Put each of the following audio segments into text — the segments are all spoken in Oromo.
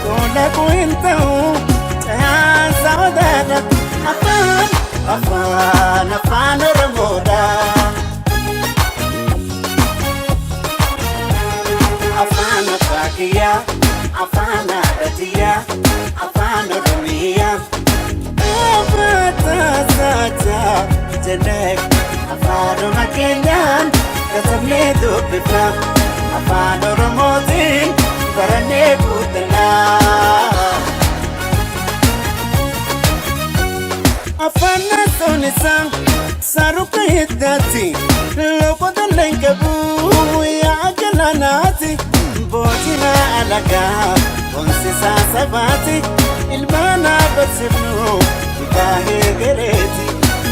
Koolaquu hin ta'u caansa odaadha. Afaan afaan afaan Oromoodha. Afaan abbaa kiyyaa, afaan haadha tiyyaa, afaan Oromiyaa. Abbaa jennee afaanuma keenyaan katabnee dubbifna. Afaan Oromootiin barannee guutanna. Afaan naassoon isaa saaruka hiddaati. Loqoda leenqabu yaa galaanaati. Boojina alagaa boonsisaa sabaati. Ilmaan barsiifnu baahee gareeti.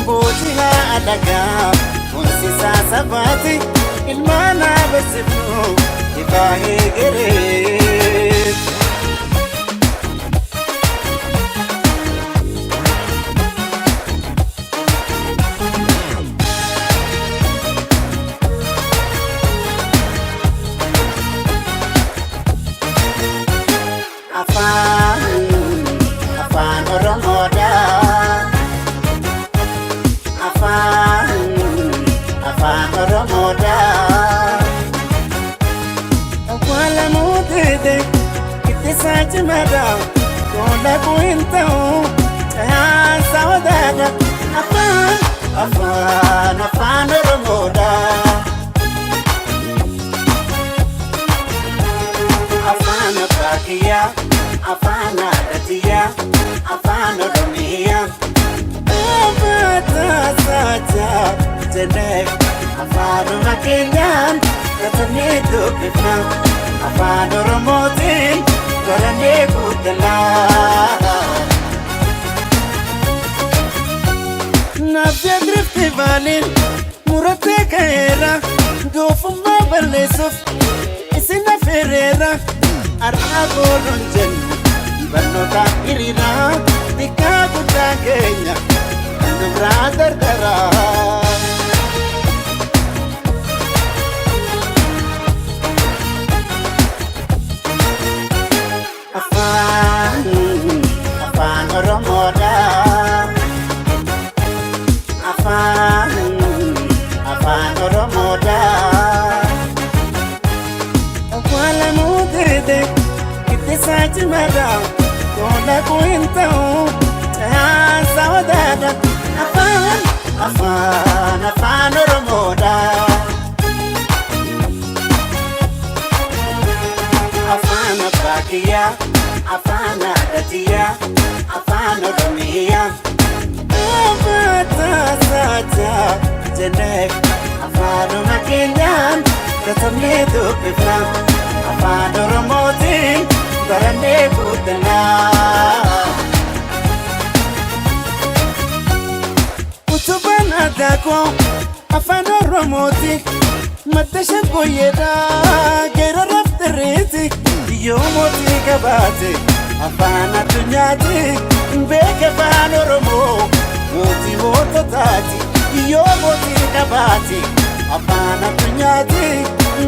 Boojina alagaa boonsisaa sabaati. Ilmaan barsiifnu baahee gareeti. Afaan afaan Oromoodha. Afaan afaan Oromoodha. Awwaalamuu dide ittisaa cimaadha. Koolaquu hin ta'u caansa odaadha. Afaan afaan afaan Oromoodha. Afaan abbaa kiyyaa, afaan haadha tiyyaa, afaan Oromiyaa. Abbaa jennee afaanuma keenyaan katabnee dubbifna. Afaan Oromootiin barannee guutanna. Naaf Rift Valleyn murattee ka'eera. Doofummaa balleessuuf isin affeereera. Har'aa booluun jennu barnoota hiriira. Xiqqaa guddaa keenya kan nurraa dardaraa. Afaan afaan Oromoodha. Afaan afaan Oromoodha. Awwaalamuu dide ittisaa cimaadha. Koolaquu hin ta'u caansa odaadha. Afaan afaan afaan Oromoodha. Afaan abbaa kiyyaa, afaan haadha tiyyaa, afaan Oromiyaa. Abbaa jennee afaanuma keenyaan katabnee dubbifna. Afaan Oromootiin barannee guutanna. Utubaan aadaa koo afaan Oromooti. Madda shaggooyyeedha geerara raftirriiti. Yoo mootii qabaate afaan addunyaati. Beeka afaan Oromoo mootii moototaati. Yoo mootii qabaate afaan addunyaati.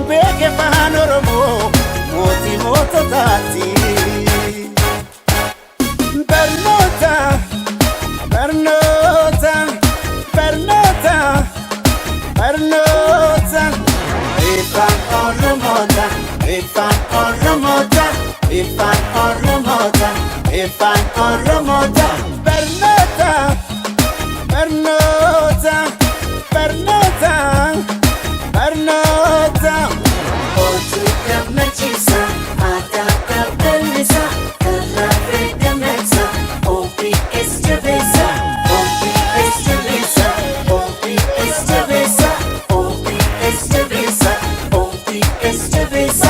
Beeka afaan Oromoo mootii moototaati. Barnoota barnoota barnoota barnoota. Ifaan Oromoota, ifaan Oromoota, ifaan Oromoota, ifaan Oromoota. Barnoota barnoota barnoota barnoota. Hojii gammachiisa, aadaa qabbannisa, karaa fedhamsa, OBS jabeessa, OBS jabeessa, OBS jabeessa, OBS jabeessa, OBS jabeessa.